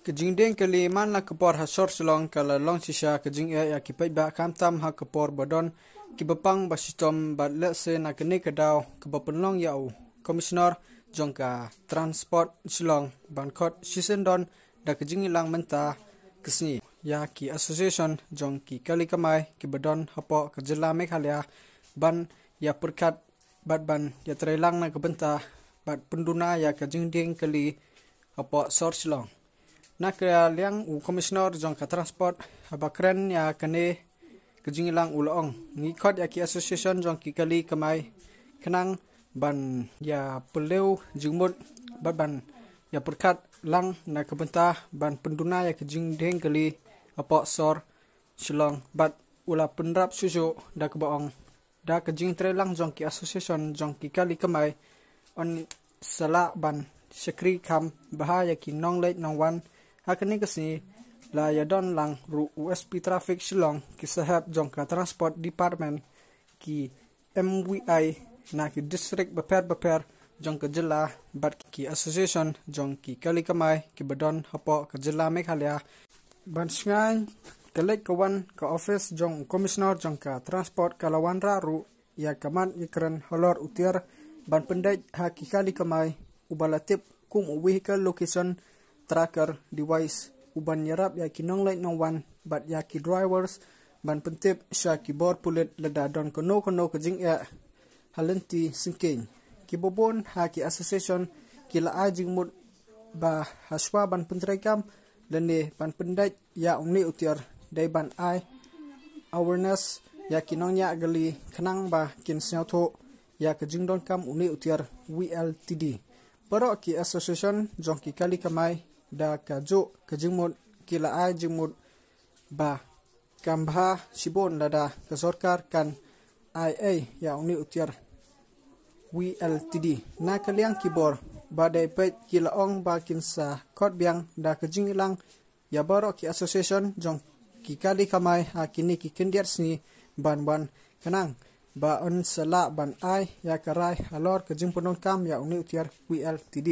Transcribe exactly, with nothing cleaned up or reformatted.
Ka jingdeng kali man la ka por ha sor Shillong ka la long shisha ka jingeh ïa ki paidbah, khamtam ha ka por ba don ki bapang ba shitom bad lehse na kane ka daw kaba pynlong ïa u Commissioner jong ka Transport Shillong ban khot shisien don da ka jingïalang mynta ka sngi ïa ki association jong ki kali kamai kiba don hapoh ka jylla Meghalaya ban ïa pyrkhat bad ban ïatreilang na ka bynta bad pynduna ïa ka jingdeng kali hapoh sor Shillong. Na ka liang u Commissioner jong ka Transport haba kren ïa kane ka jingïalang u la ong, ngi khot ïa ki association jong ki kali kamai khnang ban ïa pynliew jingmut bad ban ïa pyrkhat lang na ka bynta ban pynduna ïa ka jingdeng kali hapoh sor Shillong bad u la pynrap shuh shuh da kaba ong, da ka jingtreilang jong ki association jong ki kali kamai yn sa lah ban shakri kham bha ïa ki nongleit nongwan. Ha kane ka sngi la ïadon lang ruh u S P Traffic Shillong, ki sahep jong ka Transport Department, ki M V I na ki district bapher bapher jong ka jylla bad ki association jong ki kali kamai kiba don hapoh ka jylla Meghalaya ban shngaiñ ka leit ka wan ka office jong u Commissioner jong ka Transport ka la wanrah ruh ïa ka mat ïakren halor u tiar ban pyndait ha ki kali kamai uba la tip kum u vehicle location tracker device, u ban ïarap ïa ki nongleit nongwan bad ïa ki drivers ban pyntip sha ki bor pulit lada don kano kano ka jingeh ha lynti syngkien. Kiba bun ha ki association ki la ai jingmut ba hashwa ban pyntreikam lane ban pyndait ïa une u tiar, dei ban ai awareness ïa ki nongñiah kali khnang ba kin sngewthuh ïa ka jingdonkam une u tiar V L T D. Baroh ki association jong ki kali kamai da kajuh ka jingmut ki la ai jingmut ba kam bha shibun lada ka sorkar kan ai ei ïa une u tiar V L T D. Na ka liang ki bor ba dei peit ki la ong ba kin sa khot biang da ka jingïalang ïa baroh ki association jong ki kali kamai ha kine ki khyndiat sngi ban wan khnang ba yn sa lah ban ai ïa ka rai halor ka jingpyndonkam ïa une u tiar V L T D.